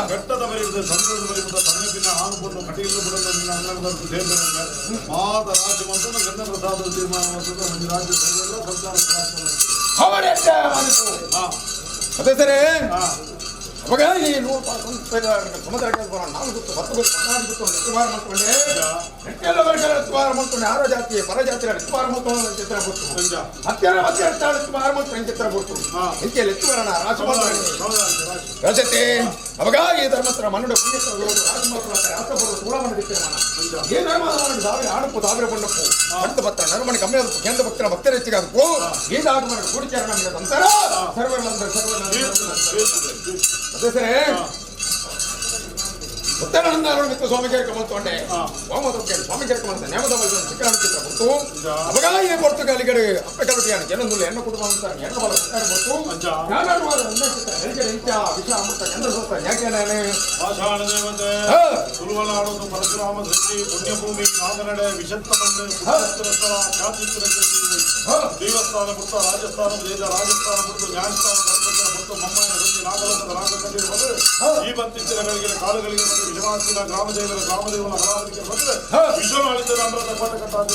ಬೆಟ್ಟದ ಬರಿದ ಸಂತದ ಬರಿದ ತನ್ನ ಪಿನ್ನ ಆನು ಕಟೀಲು ಬಿಡಲು ನಿನ್ನ ಅಂಗನ ಬರೆದು ಸೇರಿದಂತೆ ಮಾತ ರಾಜ್ಯ ಮತ್ತು ಗಂಧ ಪ್ರಸಾದ ತೀರ್ಮಾನ ಮತ್ತು ಒಂದು ರಾಜ್ಯ ಸರ್ವೆಲ್ಲ ಸಂಸಾರ ಅದೇ ಸರಿ ಅವಾಗ ಈ ನೂರು ಸಮುದ್ರಕ್ಕೆ ನಾಲ್ಕು ಗೊತ್ತು ಹತ್ತು ಗೊತ್ತು ಹದಿನಾಲ್ಕು ಗೊತ್ತು ಎತ್ತುವಾರ ಮಾಡ್ಕೊಂಡೆ ಎಟ್ಟೆಲ್ಲ ವರ್ಗಗಳ ಎತ್ತುವಾರ ಮಾಡ್ಕೊಂಡು ಯಾರೋ ಜಾತಿ ಪರಜಾತಿಯ ಎತ್ತುವಾರ ಮಾಡ್ಕೊಂಡು ಚಿತ್ರ ಗೊತ್ತು ಹತ್ಯಾರ ಮಧ್ಯ ಎತ್ತುವಾರ ಮಾಡ್ಕೊಂಡು ಚಿತ್ರ ಗೊತ್ತು ಹೆಚ್ಚೆಲ್ಲ ಎತ್ತುವಾರಣ ರಾಜ ರಜತೆ ಅವಾಗ ಈ ಧರ್ಮತ್ರ ಮನ್ನಡ ಪುಣ್ಯತ್ರ ರಾಜಮಾತ್ರ ರಾಷ್ಟ್ರಪುರ ಸೂಳಮನ ದಿಕ್ಕಿನ ಈ ಧರ್ಮ ಸಾವಿರ ಆಣಪ್ಪು ಸಾವಿರ ಬಣ್ಣಪ್ಪು ಪಂಡ ಪತ್ರ ನರಮಣಿ ಕಮ್ಮಿ ಕೇಂದ್ರ ಭಕ್ತರ ಭಕ್ತರ ಹೆಚ್ಚಿಗಾದಪ್ಪು ಈ ಆಗಮನ ಕೂಡಿಚಾರ ನಮಗೆ ಸಂಸಾರ ಸರ್ವರ್ಲಂದ್ರ ಸರ್ವರ್ಲಂದ್ರ ಅದೇ ಸರಿ ಉತ್ತರಾನಂದ ಮಿತ್ರ ಸ್ವಾಮಿ ಕೇಳ್ಕೊಂಡೆ ವಾಮದಕ್ಕೆ ಸ್ವಾಮಿ ಕೇಳ್ಕೊಂಡ ನೇಮದ ಚಿಕ್ಕಣ ಚಿತ್ರ ಕೊಡ್ತು ಅವಾಗ ಈ ಪೋರ್ಚುಗಾಲಿಗರು ಅಪ್ಪೆ ಜನಂದುಲ್ಲ ಎಣ್ಣ ಕುಟುಂಬ ಅಂತ ಎಣ್ಣ ಬಲ ಕೊಡ್ತು ಚಿತ್ರ ವಿಷ ಅಮೃತ ಚಂದ್ರ ಸೋತ ಯಾಕೆ ಪಾಷಾಣ ದೇವತೆ ತುಳುವನಾಡೋದು ಪರಶುರಾಮ ಸೃಷ್ಟಿ ಪುಣ್ಯಭೂಮಿ ನಾಗನಡೆ ವಿಷತ್ತ ಮಣ್ಣು ಪುಣ್ಯಸ್ಥಳ ಖ್ಯಾತಿಸ್ಥಳ ದೇವಸ್ಥಾನ ಪುಟ್ಟ ರಾಜಸ್ಥಾನ ದೇಶ ರಾಜಸ್ಥಾನ ಪುಟ್ಟು ನ್ಯಾಯಸ್ಥಾನ ಧರ್ಮಸ್ಥಳ ಪುಟ್ಟು ಮಮ್ಮಾಯನ ಸುದ್ದಿ ನಾಗಲೋಕದ ನಾಗಕಂಡಿರು ಬಂದು ಈ ಬತ್ತಿತ್ತಿನ ಕಾಲುಗಳಿಗೆ ಬಂದು ವಿಷವಾಸಿನ ಗ್ರಾಮದೇವರ ಗ್ರಾಮದೇವನ ಬಲಾವಳಿಗೆ ಬಂದು ವಿಶ್ವನಾಳಿತ ಅಮೃತ ಕೋಟ ಕಟ್ಟಾದ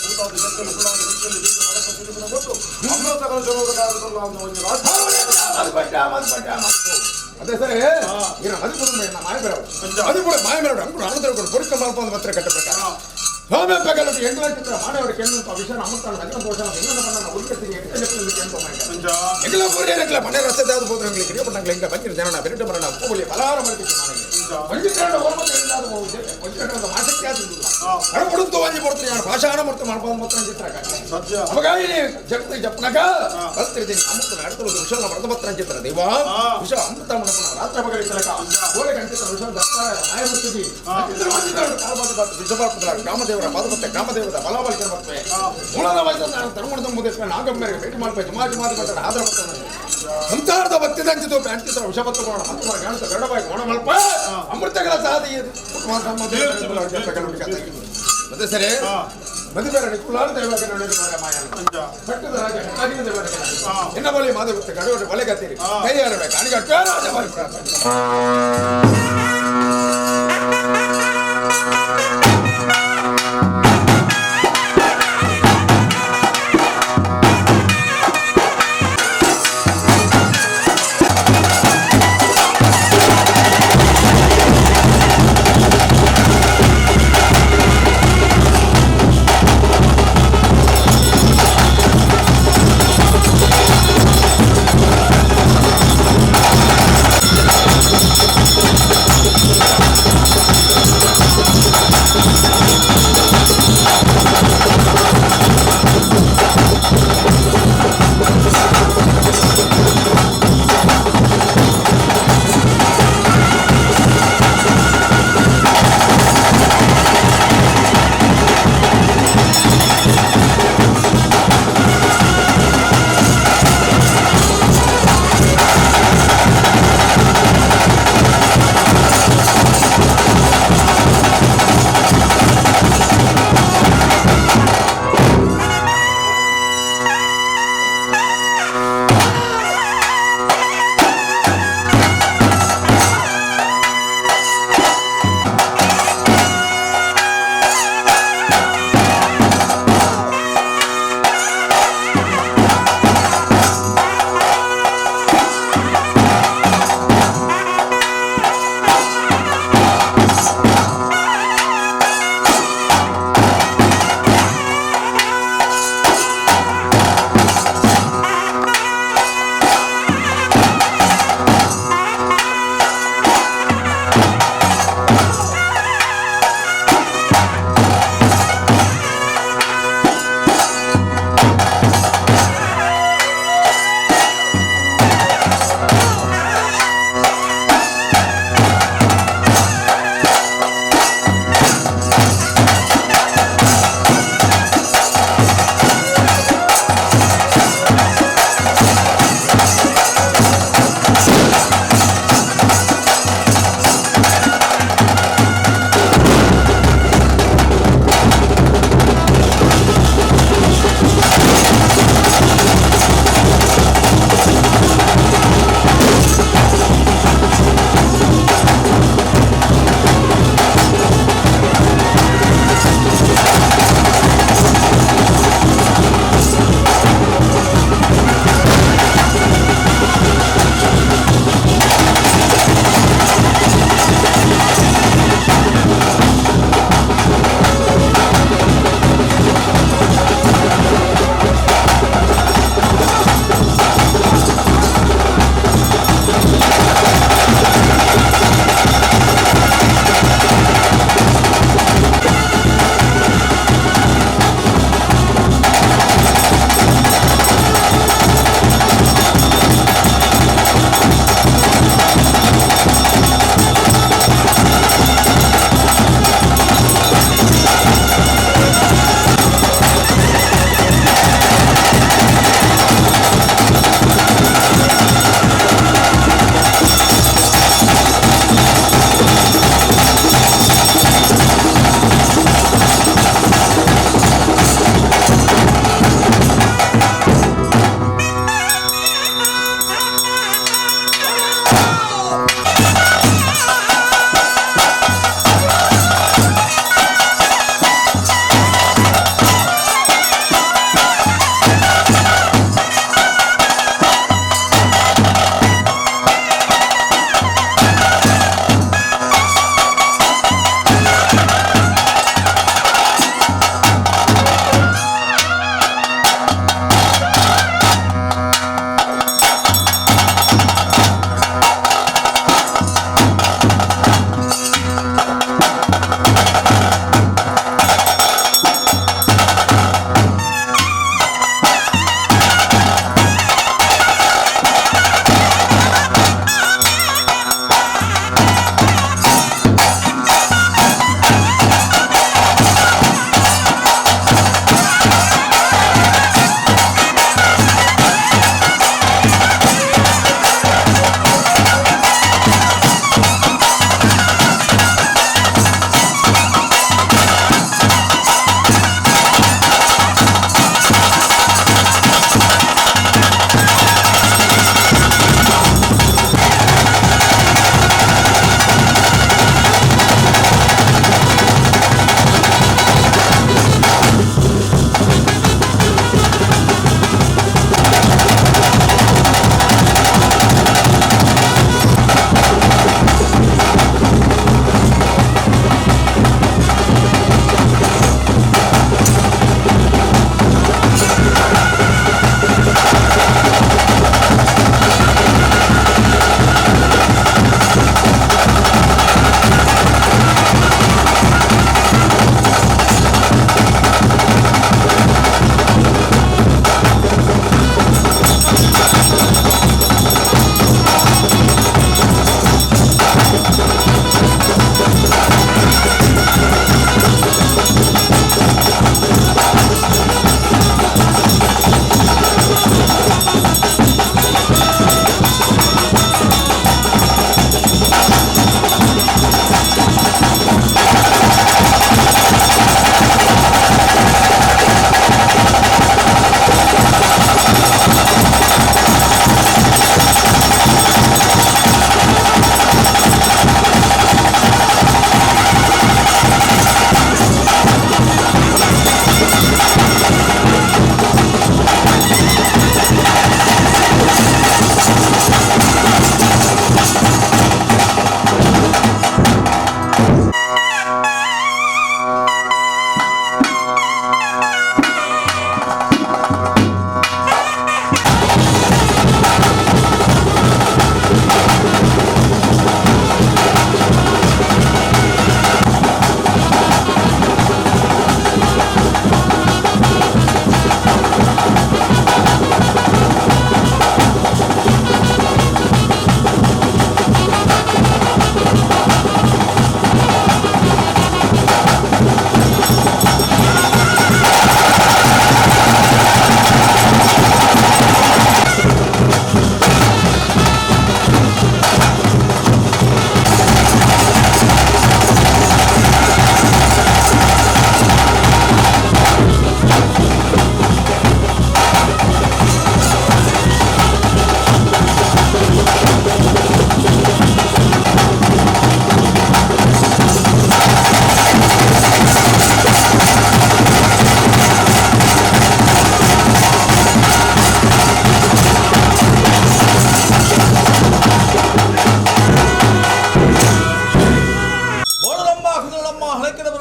ಭೂತಾದಿ ಶಕ್ತಿಯಲ್ಲಿ ಕುಳ್ಳಾದಿ ಶಕ್ತಿಯಲ್ಲಿ ಬೀಜ ಬಲಕ ಸಿರಿಬಿನ ಕೊಟ್ಟು ಅಮೃತ ಕಲಶದ ಕಾರ್ಯದಲ್ಲಿ ಒಂದು ರಾಜ್ಯ ಅದೇ ಸರಿ ಇನ್ನು ಮದಿಪುರ ಮಾಯಬೆರವು ಮದಿಪುರ ಮಾಯಬೆರಡು ಅಂಕುಡು ಅನಂತರ ಪೊರಿಕ ಮಲ್ಪ ಪತ್ರ ಕಟ್ಟ ಪ್ರಕಾರ ಸ್ವಾಮಿ ಪಗಲಟ್ಟು ಎಂಗ್ಲ ಚಿತ್ರ ಮಾನವರ ಕೆಣ್ಣು ವಿಷಯ ಅಮೃತ ನಗರ ದೋಷ ಎಂಗ್ಲ ಬಣ್ಣ ಉಲ್ಕತ್ತಿಗೆ ಎಂಗ್ಲ ಪೂರ್ಯ ಮನೆ ರಸ್ತೆ ಯಾವ್ದು ಹೋದ್ರೆ ಎಂಗ್ಲಿಗೆ ಕಿರಿಯ ಬಣ್ಣಂಗ್ಲ ಎಂಗ್ಲ ಬಂಜಿರ ಜನನ ಬೆರಟ ಬರಣ ಉಪ್ಪುಲಿ ಬಲಾರ ಮಾಡ್ತಿತ್ತು ಮಾನಗೆ ಬಂಜಿರ ಓರ್ಮತ್ತ ಆಸಕ್ತಿ ಆದಿಲ್ಲ ಅಡಪಡುತ್ತು ವಾಂಜಿ ಪಡ್ತೀನಿ ನಾನು ಭಾಷಾಣ ಮೂರ್ತಿ ಮಾಡ್ಬೋದು ಮಾತ್ರ ಚಿತ್ರ ಸತ್ಯ ಅವಾಗ ಜಗತ್ತಿಗೆ ಜಪ್ನಗ ಕಲ್ತಿರ್ತೀನಿ ಅಮೃತ ನಡತಲು ವಿಷಯ ವರ್ಧಪತ್ರ ಚಿತ್ರ ದೇವ ವಿಷ ಅಮೃತ ಮಣಪನ ರಾತ್ರಿ ಪಗಲಿ ತಲಕ ಕೋಳೆ ಕಂಚಿತ ವಿಷ ದತ್ತ ನ್ಯಾಯಮೂರ್ತಿ ವಿಷಪಾಪದ ಗ್ರಾಮದೇವರ ಪಾದಪತ್ತೆ ಗ್ರಾಮದೇವರ ಬಲಾಬಲಿಕೆ ಬರ್ತವೆ ಮೂಲದ ವಯಸ್ಸು ಧರ್ಮದ ಮುದೇಶ ನಾಗಮ್ಮೇರಿಗೆ ಭೇಟಿ ಮಾಡ್ಪೆ ಜುಮಾ ಜುಮಾದಿ ಬರ್ತಾರೆ ಆದರ ಬರ್ತಾರೆ ಸಂಸಾರದ ಭಕ್ತಿದಂಚಿತು ಅಂಚಿತ್ರ ವಿಷಪತ್ತು ಕೋಣ ಹತ್ತು ಜ್ಞಾನದ ಗರಡವಾಗಿ ಒಣ ಮಲ್ಪ ಅಮೃತಗಳ ಸಾಧಿ ಮತ್ತೆ ಸರಿ ಮದುವೆ ಕುಲಾರ ದೇವಕ್ಕೆ ಪಟ್ಟದ ರಾಜ ಎನ್ನ ಬಳಿ ಮಾಧವ ಗಡವಡೆ ಬಲೆ ಕತ್ತೀರಿ ಕೈಯಾರಬೇಕು ಅಣಿಗ ರಾಜ Thank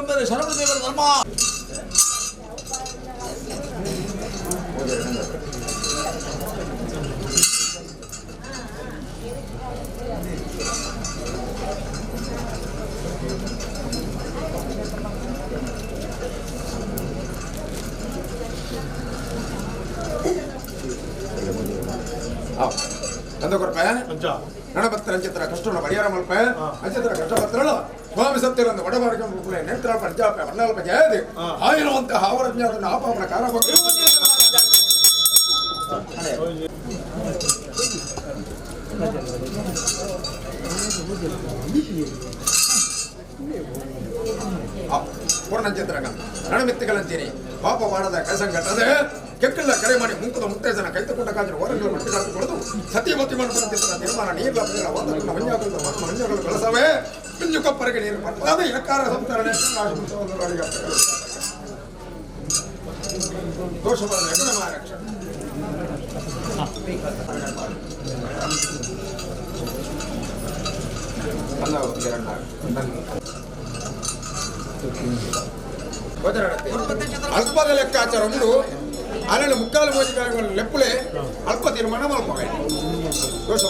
ಸಂತರೆ ಶರಣ ದೇವರ ಧರ್ಮ ಗಣಪತ್ರ ಅಂಚಿತ್ರ ಕಷ್ಟನ ಪರಿಹಾರ ಮಲ್ಪೆ ಅಂಚಿತ್ರ ಕಷ್ಟಪತ್ರಳು ಸ್ವಾಮಿ ಸತ್ಯರಂದು ಒಡಬಾರ್ಗ ನೇತ್ರ ಪಂಚಾಪ ವರ್ಣಾಲ್ಪ ಜಯದಿ ಆಯಿರುವಂತಹ ಆವರಜ್ಞಾನ ಆಪಾಪನ ಕಾರ ಪೂರ್ಣಂಚಿತ್ರ ಗಣಮಿತ್ತಿಗಳಂತೀನಿ ಪಾಪ ಮಾಡದ ಕೈಸಂಗಟ್ಟದೆ ಕೆಕ್ಕಲ್ಲ ಕರೆ ಮಾಡಿ ಮುಂಕದ ಮುತ್ತೈಸನ ಕೈತುಕೊಂಡ ಕಾಜಿನ ಹೊರಗಳು ಮಟ್ಟಿಗಾತು ಕೊಡದು ಸತಿಮತಿ ಮಾಡುವಂತಿದ್ದ ತೀರ್ಮಾನ ನೀರ್ಲ ಪೀರ ಒಂದಕ್ಕನ್ನ ಹೊಂಜಾಗಲು ಹೊಂಜಾಗಲು ಬೆಳಸವೇ ಪಿಂಜು ಕಪ್ಪರಿಗೆ ನೀರು ಪಟ್ಟದ ಯಕಾರ ಸಂತರಣೆ ದೋಷವಾದ ಗುಣಮಾರಕ್ಷ ಅಲ್ಪದ ಲೆಕ್ಕಾಚಾರ ಉಂಟು ಅಲ್ಲಲ್ಲಿ ಮುಕ್ಕಾಲು ಮೋಜಿಗಾರಗಳು ಲೆಪ್ಪುಲೆ ಅಲ್ಪ ತೀರ್ಮಾನ ಮಲ್ಪವೆ ದೋಷ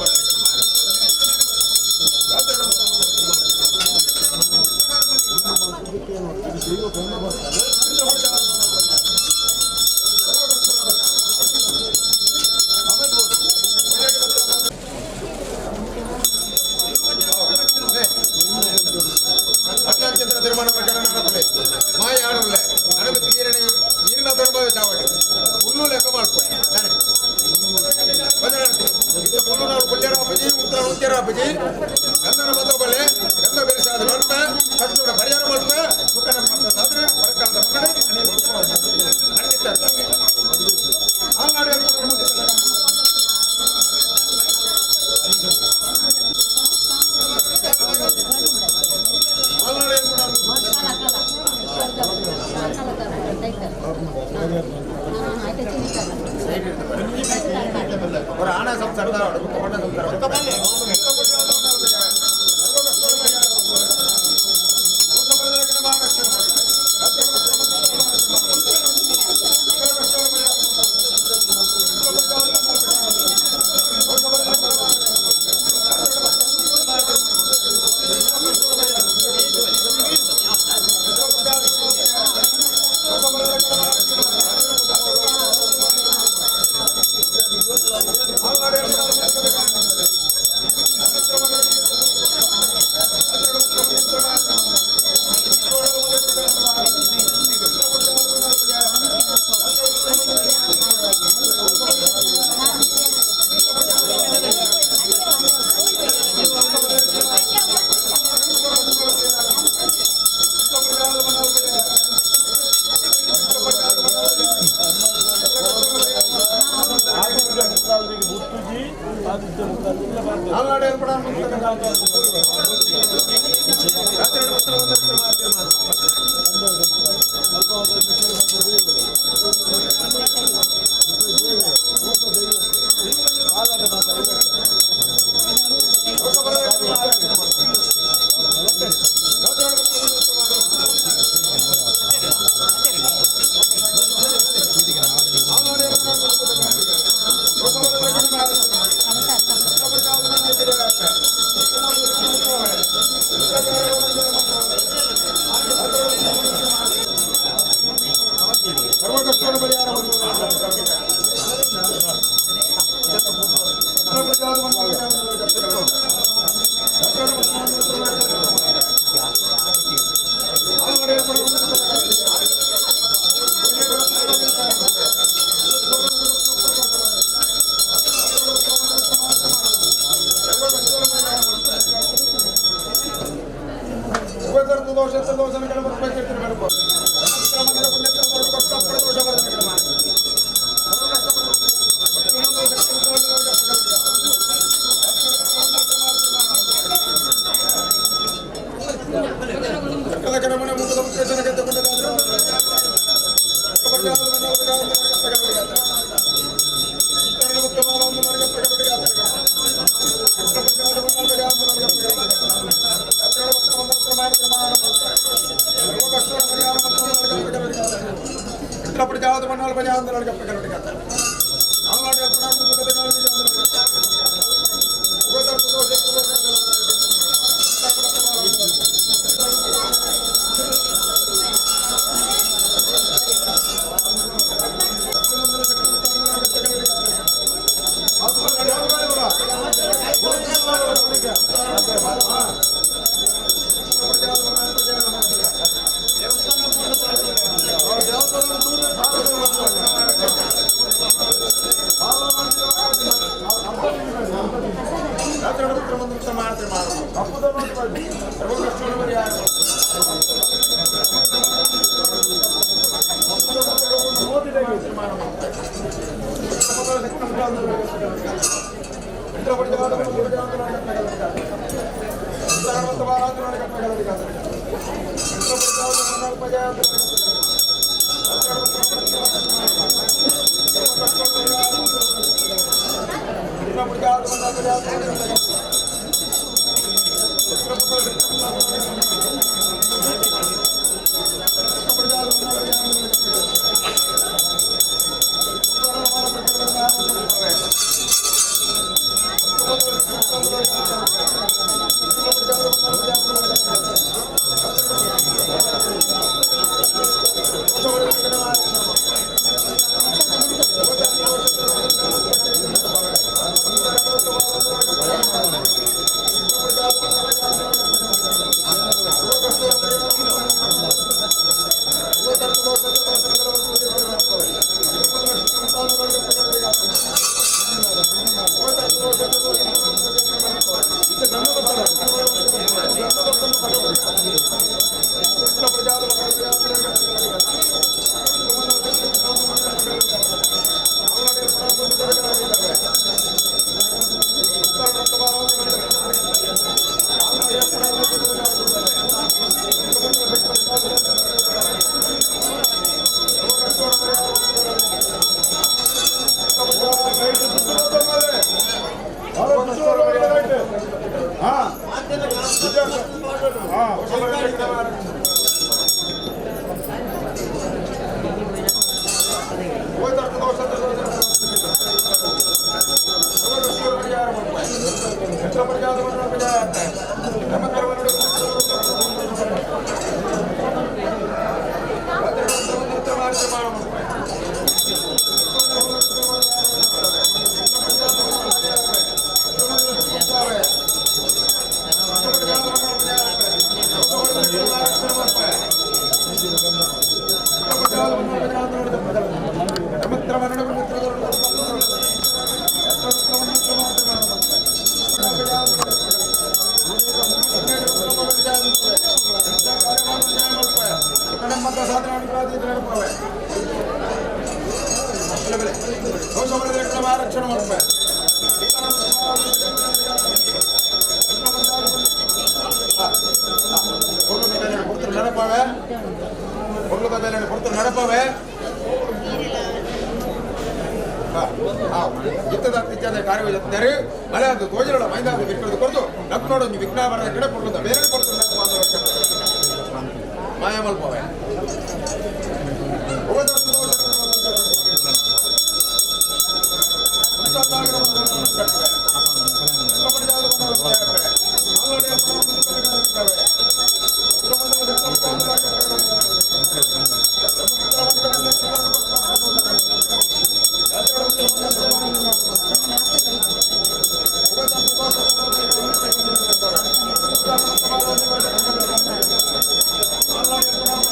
ತೀರ್ಮಾನ ಪ್ರಕಾರ ಮಾಯ ಆಡಲ್ಲ ನಡುವೆ ಈರಣ ಈರಿನ ದೊಡ್ಡ ಚಾವಡಿ ಹುಲ್ಲು ಲೆಕ್ಕ ಮಾಡ್ಕೊಳ್ಳಿ ಹುಲ್ಲು ನಾವು ಕೊಲ್ಯಾರ ಬಜಿ ಉತ್ತರ ಉತ್ತರ ಬಜಿ ಗಂಧನ ಬದಬಲೆ ಗಂಧ ಬೆರೆಸಾದ ಮಲ್ಪ ಕಟ್ಟೋಡ ಪರಿಹಾರ ಮಲ್ಪ ಸುಖನ ಮಾತ್ರ ಸಾಧನೆ ಹೊರಕಾಲದ ಮಗನೇ ಖಂಡಿತ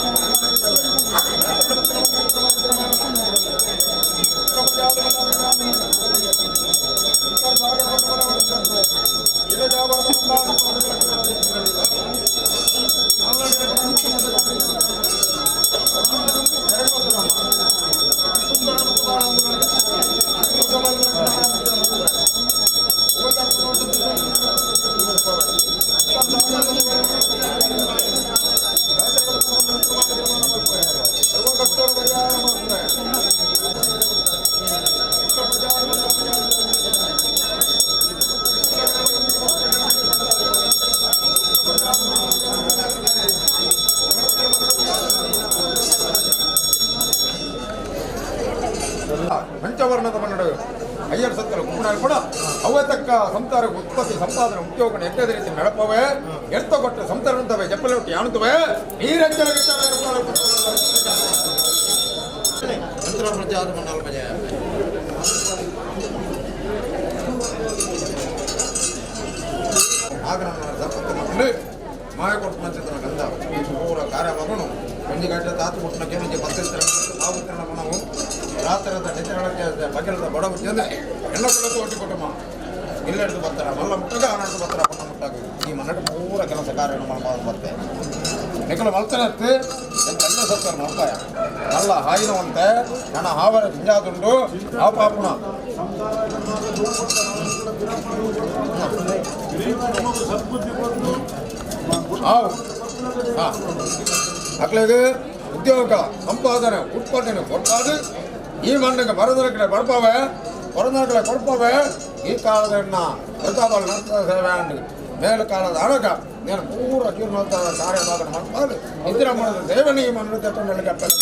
Thank you. ಪಂಚವರ್ಣದ ಮನ್ನಡು ಅಯ್ಯರ್ ಸತ್ತರ ಕುಪ್ಪುಣಾಲ್ ಕೂಡ ಅವ ತಕ್ಕ ಸಂಸಾರ ಉತ್ಪತ್ತಿ ಸಂಪಾದನೆ ಉದ್ಯೋಗ ಎಟ್ಟದ ರೀತಿ ನಡಪವೆ ಎರ್ತ ಕೊಟ್ಟು ಸಂಸಾರ ಅಂತವೆ ಜಪ್ಪಲೊಟ್ಟಿ ಯಾಣುತ್ತವೆ ನೀರಂಜಲ ನಂತರ ಪ್ರಚಾರ ಮಂಡಲ ಬಜಾಯ ಆಗ ನಮ್ಮ ಸರ್ಪತ್ತ ಮಕ್ಕಳು ಮಾಯ ಕೊಟ್ಟು ಮಂಚಿತನ ಗಂಧ ಈ ಪೂರ ಕಾರ್ಯ ಮಗನು ಒಂಜಿ ಗಂಟೆ ತಾತು ಮುಟ್ಟಿನ ಕೇಳಿಗೆ ಬತ್ತಿರ್ತಾರೆ ನಾವು ನಾವು ರಾತ್ರದ ನಿದ್ರಳಕ್ಕೆ ಬಗೆಲದ ಬಡವು ಚೆಂದ ಹೆಣ್ಣು ತೋಟಿ ಕೊಟ್ಟಮ್ಮ ಇಲ್ಲೆಡ್ದು ಬರ್ತಾರ ಮಲ್ಲ ಮುಟ್ಟಾಗ ಆನಡ್ದು ಬರ್ತಾರ ಬಣ್ಣ ಮುಟ್ಟಾಗ ಈ ಮನ್ನಡು ಪೂರ ಕೆಲಸ ಕಾರ್ಯವನ್ನು ಮಾಡ್ಬಾರ್ದು ಬರ್ತೆ ನಿಖಲು ಮಲ್ತನತ್ತು ಎಲ್ಲ ಸತ್ತರ ಮಲ್ಪಾಯ ನಲ್ಲ ಹಾಯಿನವಂತೆ ನನ್ನ ಹಾವರ ಜಿಂಜಾದುಂಡು ಆ ಪಾಪುಣ ಹಾವು ಹಾಂ ಅಕ್ಲೆಗ್ ಉದ್ಯೋಗ ಸಂಪಾದನೆ ಉತ್ಪಾದನೆ ಕೊಡ್ಪಾದು ಈ ಮಣ್ಣಿಗೆ ಬರದರ ಬಡಪಾವೆ ಬರದರ ಕೊಡ್ಪಾವೆ ಈ ಕಾಲದ ಪ್ರತಾಪಲ್ ನಡ್ತದ ಸೇವೆ ಅಂಡ್ ಮೇಲು ಕಾಲದ ಅಣಗ నేను ಪೂರ ಜೀರ್ಣೋದ್ಧಾರ ಕಾರ್ಯಭಾಗ ಮಾಡ್ಪಾದು ಇಂದಿರಾ ಮಾಡೋದು ಸೇವನೆ ಈ ಮಣ್ಣು ತಗೊಂಡು ಕಟ್ಟಲು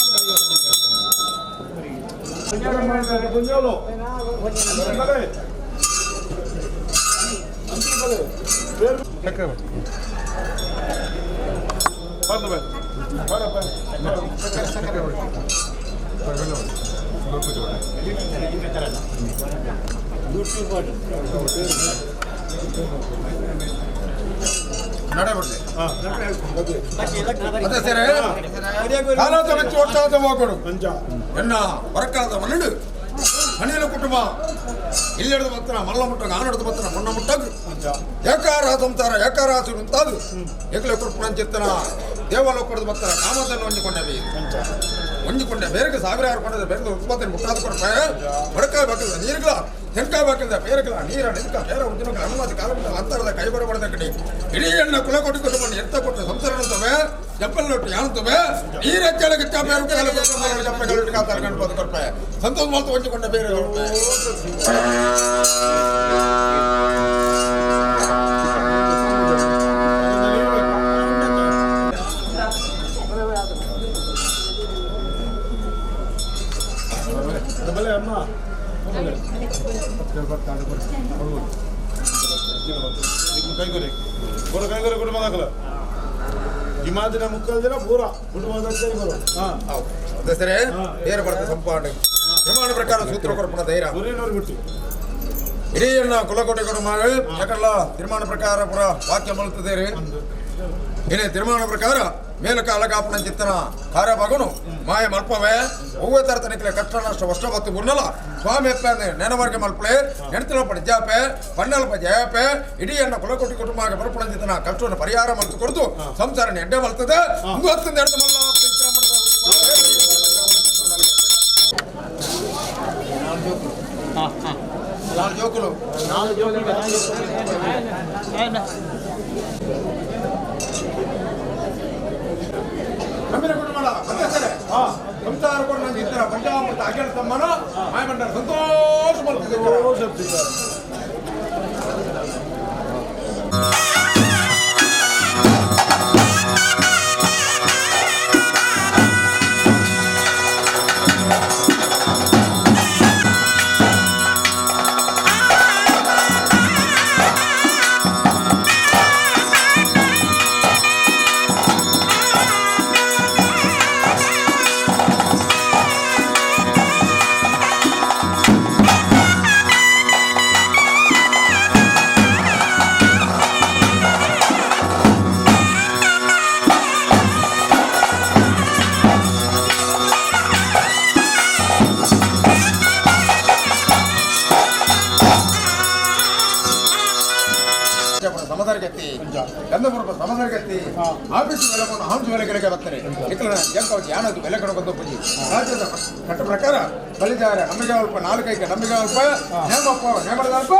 ಎನ್ನ ಹೊರಕಾಲದ ಮಣ್ಣು ಹಣಿಯಲ ಕುಟುಂಬ ಇಲ್ಲೆಡ್ದು ಬತ್ತನ ಮಲ್ಲ ಮುಟ್ಟಾಗ ಆನಡ್ದು ಬತ್ತನ ಮೊನ್ನ ಮುಟ್ಟಾಗ ಏಕಾರ ಸಂಸಾರ ಏಕಾರಾಸು ಅಂತಾದು ಏಕಲೆ ಕುರ್ಪುಣಂಚಿತ್ತನ ದೇವಲೋಕದ ಬತ್ತನ ಕಾಮದನ್ನು ಹೊಂದಿಕೊಂಡವಿ ಹೊಂದಿಕೊಂಡೆ ಬೇರೆ ಸಾವಿರಾರು ಕೊಂಡದ ಬೇರೆ ಉತ್ಪಾದನೆ ಮುಟ್ಟಾದ ಕೊಡ್ಪಾಯ ಬಡಕಾಯಿ ಬಾಕಿದ ನೀರುಗಳ ತೆನ್ಕಾಯಿ ಬಾಕಿದ ಬೇರೆಗಳ ನೀರ ನಿಂತ ಬೇರೆ ಉದ್ಯಮಗಳ ಅನುಮತಿ ಕಾಲಮುಟ್ಟ ಅಂತರದ ಕೈ ಬರಬಾರ್ದ ಕಡೆ ಇಡೀ ಎಣ್ಣ ಕುಲ ಕೊಟ್ಟು ಕುಟುಂಬ ಎತ್ತ ಕೊಟ್ಟು ಸಂಸಾರ ಅಂತವೆ ಜಪ್ಪಲ್ಲೊಟ್ಟು ಯಾಣುತ್ತವೆ ನೀರೆಚ್ಚಳಕ್ಕೆ ಬೇರೆ ಜಪ್ಪಗಳು ಕಾತಾರ ಗಣಪತಿ ಕೊಡ್ಪಾಯ ಸಂತೋಷ ಮಾತು ಹೊಂದಿಕೊಂಡ ಬೇರೆ ಕೈಗೊರೆ ಕುಟುಂಬದಾಗಲ ಹಿಮಾದಿನ ಮುಕ್ಕಲ್ದಿನ ಪೂರ ಕುಟುಂಬದ ಸದಸ್ಯರೇ ಬೇರೆ ಬರ್ತದೆ ಸಂಪಾದನೆ ಪ್ರಮಾಣ ಪ್ರಕಾರ ಸೂತ್ರ ಕೊರಪಣ ಧೈರ್ಯ ಬಿಟ್ಟು ಇಡೀ ಕುಲಕೋಟೆ ಕುಟುಂಬ ಯಾಕಲ್ಲ ತೀರ್ಮಾನ ಪ್ರಕಾರ ಪುರ ವಾಕ್ಯ ಮಲ್ತದೇರಿ ಇನೇ ತೀರ್ಮಾನ ಪ್ರಕಾರ ಮೇಲಕ ಅಲಗಾಪನ ಚಿತ್ತನ ಕಾರ್ಯಭಾಗನು ಮಾಯ ಮಲ್ಪವೆ ಒವ್ವೆ ತರ ತನಿಖೆ ಕಷ್ಟ ನಷ್ಟ ವರ್ಷ ಬತ್ತು ಗುರ್ನಲ ಸ್ವಾಮಿ ಅಪ್ಪ ನೆನವರ್ಗೆ ಮಲ್ಪಳೆ ನೆನತಿಲಪ್ಪ ನಿಜಾಪೆ ಪಣ್ಣಲ್ಪ ಜಯಪೆ ಇಡೀ ಅಣ್ಣ ಕುಲಕೋಟಿ ಕುಟುಂಬ ಬರಪಣ ಚಿತ್ತನ ಕಷ್ಟವನ್ನು ಪರಿಹಾರ ಮಲ್ತು ಕೊಡ್ತು ಸಂಸಾರ ಎಡ್ಡೆ ಮಲ್ತದೆ ಮೂವತ್ತೊಂದು ಮಲ್ಲ ನಾಲ್ಕು ಜೋಕುಲು ನಾಲ್ಕು ಜೋಕುಲು ನಮ್ಮಿನ ಕುಟುಂಬ ಸಂಸಾರ ಕೂಡ ನಂಗೆ ಇತರ ಪಂಚಾಮೃತ ಅಖಿಲ ಸಮ್ಮಾನ ಮಾಯಮಂಡಲ ಸಂತೋಷ ಮಾಡ್ತಿದ್ದೆ. ಸಮದರ್ಗತಿ ಗಂಧಪುರಪ ಸಮದರ್ಗತಿ ಆಫೀಸ್ ಬೆಲೆ ಕೊಂಡು ಹಾಂಸು ಬೆಲೆ ಕೆಳಗೆ ಬರ್ತಾರೆ ಇಕ್ಕಲ ಜಂಕ ಯಾನದು ಬೆಲೆ ಕಣಗೊಂದು ಪೂಜಿ ರಾಜ್ಯದ ಕಟ್ಟ ಪ್ರಕಾರ ಬಲಿದಾರ ನಮಗೆ ಅಲ್ಪ ನಾಲ್ಕೈಕೆ ನಮಗೆ ಅಲ್ಪ ನೇಮಪ್ಪ ನೇಮದ ಅಲ್ಪ.